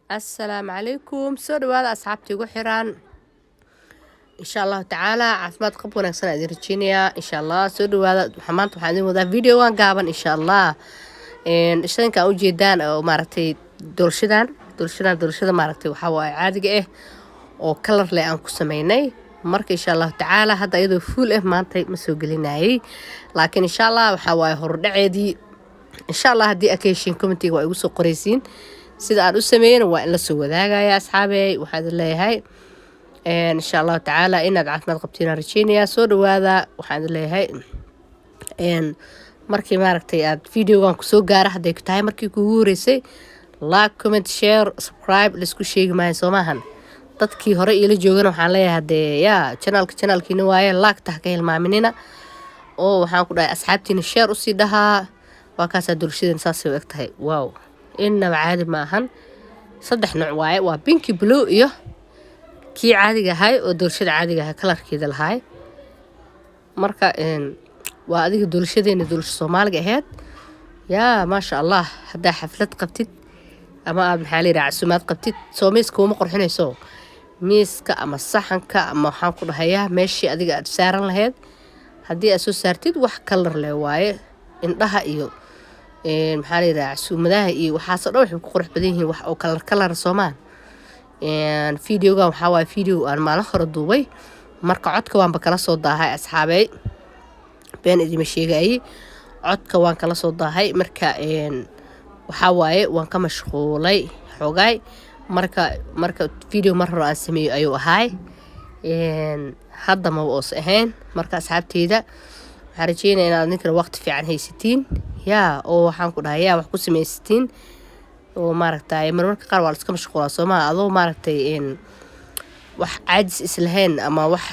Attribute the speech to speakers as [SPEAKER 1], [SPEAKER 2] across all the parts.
[SPEAKER 1] Assalaamu calaykum, soo dhawaada asxaabta igu xiran. Insha Allahu tacaala caafimaad qab wanaagsan aan idin rajeynayaa, insha Allah. Soo dhawaada. Maanta waxaan idin wadaa videogan gaaban, insha Allah. Shanka aan ujeedaan oo maaragtay doolshadan doolshada maaragtay waxaa waaye caadiga ah oo color leh aan ku sameynay. Marka insha Allahu tacaala hadda iyadoo full ah maanta ma soo gelinayay, laakiin insha Allah waxaa waaye horudhaceedii. Insha Allah haddii aad ka heshiin, commentiga waa igu soo qoraysiin. Sida aan u sameeyena waa in la soo wadaagaya. Asxaabey, waxaa idin leeyahay insha Allahu tacaala inaad caafimaad qabtiin aan rajeynayaa. Soo dhawaada. Waxaan idin leeyahay, markii maaragtay aad videogan kusoo gaara, hadday ku tahay markii kugu horeysay, like, comment, share, subscribe laisku sheegi maayo, soo maahan? Dadkii hore iila joogana waxaan leeyahay hadee yaa channelka channelkiina waaye, like-ta ha ka hilmaaminina oo waxaan ku dhahay asxaabtiina share usii dhahaa. Waa kaasaa doolshadeena, saasay u eg tahay. Wow, innaba caadi ma ahan. Saddex nooc waaye: waa pink, blue iyo kii caadiga ahay oo doolshada caadiga ahay colorkeeda lahaay. Marka waa adiga doolshadeena, doolsha Soomaaliga ahayd. Yaa maasha Allah, haddaa xaflad qabtid ama aad, maxaa la yidhaha, casuumaad qabtid, soo miiska uma qurxinayso? Miiska ama saxanka ama waxaan ku dhahayaa meeshii adiga aad saaran lahayd, haddii aad soo saartid, wax color leh waaye. Indhaha iyo, maxaa la yidhaha, casuumadaha iyo waxaasoo dhan waxay ku qurux badan yihiin wax oo color color, soomaan? Videogan waxaa waaye video aan maalin hore duubay. Marka codka waanba kala soo daahay, asxaabey, been idima sheegayay, codka waan kala soo daahay. Marka waxaa waaye waan ka mashquulay xoogaay. Marka video mar hore aan sameeyo ayuu ahaay, hadda maba oos ahayn. Marka asxaabteyda, waxaan rajeynaya inaad ninkana waqti fiican haysatiin, yaa oo waxaan ku dhahay yaa wax ku samaysatiin oo maaragtay marmarka qaar waa la iska mashquulaa, soo maha? Adoo maaragtay wax caajis islahayn ama wax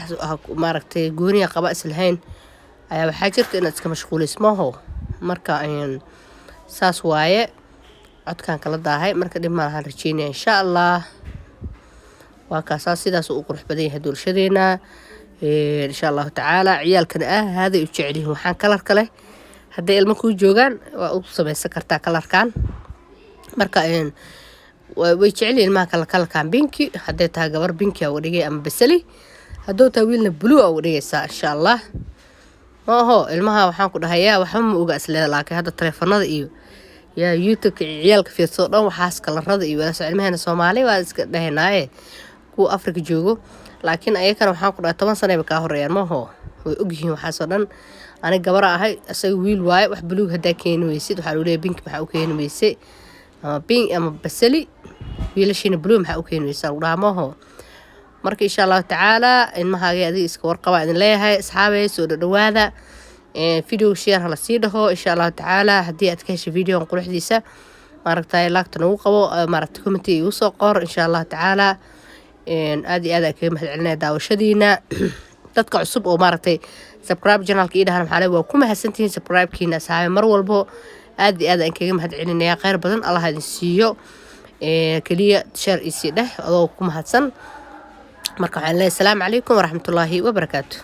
[SPEAKER 1] maaragtay gooniya qaba islahayn ayaa waxaa jirta inaad iska mashquulayso, maaho? Marka saas waaye, codkan kala daahay. Marka dhib malahaan rajeynaya, insha Allah. Waa kaasaa, sidaas u qurux badan yahay doolshadeena, insha Allahu tacaala. Ciyaalkana aaday u jecel yihiin waxaan colorka leh. Hadday ilmo kuu joogaan, waa u samaysan kartaa colorkan. Marka way jecel yihiin ilmaha kala colorkan. Pink hadday tahay gabar, pink aa uga dhigay ama basali. Hadduu tahay wiilna, blue aa uga dhigaysaa, insha Allah. Ma aho ilmaha, waxaan ku dhahayaa waxba ma oga isleeda, laakiin hadda taleefanada iyo yaa YouTube-ka ciyaalka fiirsado dhan, waxaas colorada iyo walaasoo. Ilmaheena Soomaali waa iska dhahaynaaye, kuwa Afrika joogo, laakiin ayakana waxaan ku dhahay 10 sanayba kaa horeeyaan, maaho? Way ogyihiin waxaasoo dhan. Ani gabara ahay, isaga wiil waaye. Wax buluug haddaa keeni weysid, waxaa lagu leeyahay pink maxaa u keeni weyse, ama pink ama basali. Wiilashiina blue maxaa u keeni weysa lagu dhahaa, maaho? Marka insha Allahu tacaala ilmahaagay adiga iska warqabaa idin leeyahay. Asxaabey, soo dhadhawaada. Video share hala sii dhaho, insha Allahu tacaala. Haddii aad ka heshay videogan quruxdiisa, maaragtay like-ta nagu qabo, maaragtay comment igu soo qor, insha Allahu tacaala. Aad iyo aad aan kaga mahad celinaya daawashadiina. Dadka cusub oo maaragtay subscribe channelka ii dhahan, maxaa le, waa ku mahadsantihiin subscribe-kiina, asxaabe. Mar walbo aad iyo aad aan kaga mahad celinaya. Kheyr badan Allah idin siiyo. Keliya share isii dheh adoo ku mahadsan. Marka waxaan leeyahay asalaamu calaykum waraxmatullaahi wabarakaatu.